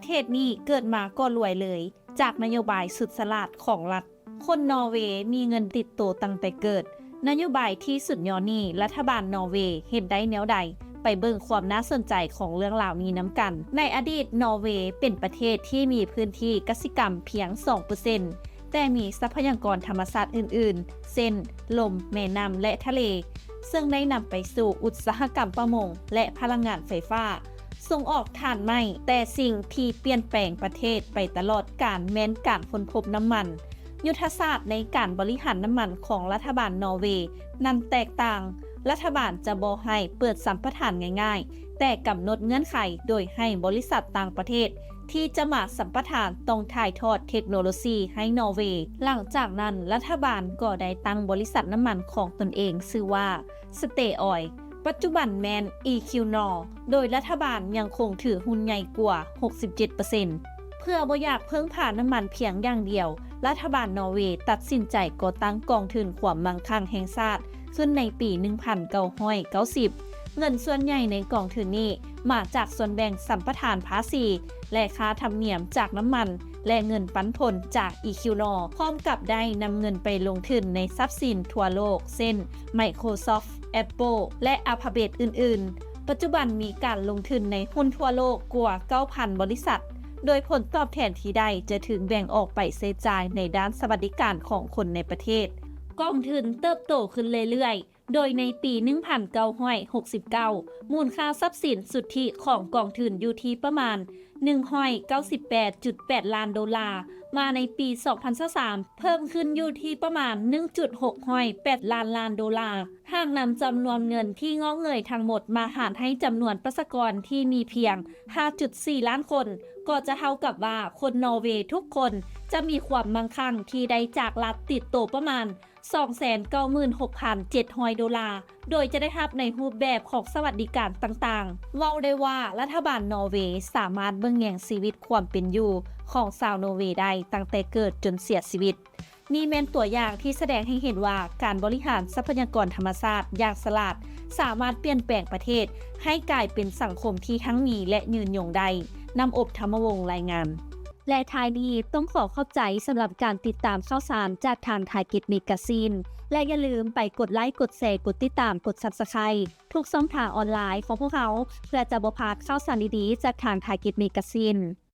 ເທດນີ້ເກີດມາກໍລວຍເລີຍ ຈາກນະໂຍບາຍສຸດສະຫຼາດຂອງລັດ. ຄົນນໍເວມີເງິນຕິດໂຕຕັ້ງແຕ່ເກີດ. ນະໂຍບາຍທີ່ສຸດຍອດນີ້ ລັດຖະບານນໍເວເຮັດໄດ້ແນວໃດ? ໄປເບິ່ງຄວາມໜ້າສົນໃຈຂອງເລື່ອງລາວນີ້ນຳກັນ. ໃນອະດີດ, ນໍເວເປັນປະເທດທີ່ມີພື້ນທີ່ກະສິກຳພຽງສອງເປີເຊັນ ແຕ່ມີຊັບພະຍາກອນທຳມະຊາດອື່ນໆ ເຊັ່ນ ລົມ, ແມ່ນ້ຳ ແລະ ທະເລ, ເຊິ່ງໄດ້ນຳໄປສູ່ອຸດສາຫະກຳປະມົງ ແລະ ພະລັງງານໄຟຟ້າ, ສົ່ງອອກຖ່ານໄມ້. ແຕ່ສິ່ງທີ່ປ່ຽນແປງປະເທດໄປຕະຫຼອດການແມ່ນການຄົ້ນພົບນ້ຳມັນ. ຍຸດທະສາດໃນການບໍລິຫານນ້ຳມັນຂອງລັດຖະບານນໍເວນັ້ນແຕກຕ່າງ. ລັດຖະບານຈະບໍ່ໃຫ້ເປີດສຳປະທານງ່າຍໆ, ແຕ່ກຳນົດເງື່ອນໄຂໂດຍໃຫ້ບໍລິສັດຕ່າງປະເທດ ທີ່ຈະມາສຳປະທານຕ້ອງຖ່າຍທອດເທັກໂນໂລຊີໃຫ້ນໍເວ. ຫຼັງຈາກນັ້ນ, ລັດຖະບານກໍໄດ້ຕັ້ງບໍລິສັດນ້ຳມັນຂອງຕົນເອງ, ຊື່ວ່າ ສະເຕອອຍ, ປັດຈຸບັນແມ່ນ ອີຄິວນໍ, ໂດຍລັດຖະບານຍັງຄົງຖືຫຸ້ນໃຫຍ່ກວ່າຫົກສິບເຈັດເປີເຊັນ. ເພື່ອບໍ່ຢາກເພິ່ງພານ້ຳມັນພຽງຢ່າງດຽວ, ລັດຖະບານນໍເວຕັດສິນໃຈກໍ່ຕັ້ງກອງທຶນຄວາມມັ່ງຄັ່ງແຫ່ງຊາດຂຶ້ນໃນປີໜຶ່ງພັນເກົ້າຮ້ອຍເກົ້າສິບ. ເງິນສ່ວນໃຫຍ່ໃນກອງທຶນນີ້ມາຈາກສ່ວນແບ່ງສຳປະທານພາສີ ແລະ ຄ່າທຳນຽມຈາກນ້ຳມັນ ແລະ ເງິນປັນຜົນຈາກ ອີຄິວນໍ, ພ້ອມກັບໄດ້ນຳເງິນໄປລົງທຶນໃນຊັບສິນທົ່ວໂລກ ເຊັ່ນ Microsoft, Apple ແລະ Alphabet ອື່ນໆ. ປັດຈຸບັນມີການລົງທຶນໃນຫຸ້ນທົ່ວໂລກກວ່າເກົ້າພັນບໍລິສັດ, ໂດຍຜົນຕອບແທນທີ່ໄດ້ຈະຖືກແບ່ງອອກໄປໃຊ້ຈ່າຍໃນດ້ານສະຫວັດດີການຂອງຄົນໃນປະເທດ. ກອງທຶນເຕີບໂຕຂຶ້ນເລື້ອຍໆ, ໂດຍໃນປີໜຶ່ງພັນເກົ້າຮ້ອຍຫົກສິບເກົ້າ ມູນຄ່າຊັບສິນສຸດທິຂອງກອງທຶນຢູ່ທີ່ປະມານໜຶ່ງຮ້ອຍເກົ້າສິບແປດຈຸດແປດລ້ານໂດລາ, ມາໃນປີສອງພັນຊາວສາມ ເພີ່ມຂຶ້ນຢູ່ທີ່ປະມານໜຶ່ງຈຸດຫົກຮ້ອຍແປດລ້ານລ້ານໂດລາ. ຫາກນຳຈຳນວນເງິນທີ່ງອກເງີຍທັງໝົດມາຫານໃຫ້ຈຳນວນປະຊາກອນທີ່ມີພຽງຫ້າຈຸດສີ່ລ້ານຄົນ, ກໍຈະເທົ່າກັບວ່າຄົນນໍເວທຸກຄົນຈະມີຄວາມມັ່ງຄັ່ງທີ່ໄດ້ຈາກລັດຕິດໂຕປະມານສອງແສນເກົ້າໝື່ນຫົກພັນເຈັດຮ້ອຍໂດລາ, ໂດຍຈະໄດ້ຮັບໃນຮູບແບບຂອງສະຫວັດດີການຕ່າງໆ. ເວົ້າໄດ້ວ່າລັດຖະບານນໍເວສາມາດເບິ່ງແຍງຊີວິດຄວາມເປັນຢູ່ຂອງຊາວນໍເວໄດ້ຕັ້ງແຕ່ເກີດຈົນເສຍຊີວິດ. ນີ້ແມ່ນຕົວຢ່າງທີ່ສະແດງໃຫ້ເຫັນວ່າການບໍລິຫານຊັບພະຍາກອນທຳມະຊາດຢ່າງສະຫຼາດ ສາມາດປ່ຽນແປງປະເທດໃຫ້ກາຍເປັນສັງຄົມທີ່ຮັ່ງມີ ແລະ ຍືນຍົງໄດ້. ນ້ຳອົບ ທຳມະວົງ ລາຍງານ. ແລະ ທ້າຍນີ້ຕ້ອງຂໍຂອບໃຈສຳລັບການຕິດຕາມຂ່າວສານຈາກທາງ Target Magazine ແລະ ຢ່າລືມໄປກົດໄລ, ກົດແຊ, ກົດຕິດຕາມ, ກົດ Subscribe ທຸກຊ່ອງທາງອອນລາຍຂອງພວກເຮົາ ເພື່ອຈະບໍ່ພາດຂ່າວສານດີໆຈາກທາງ Target Magazine.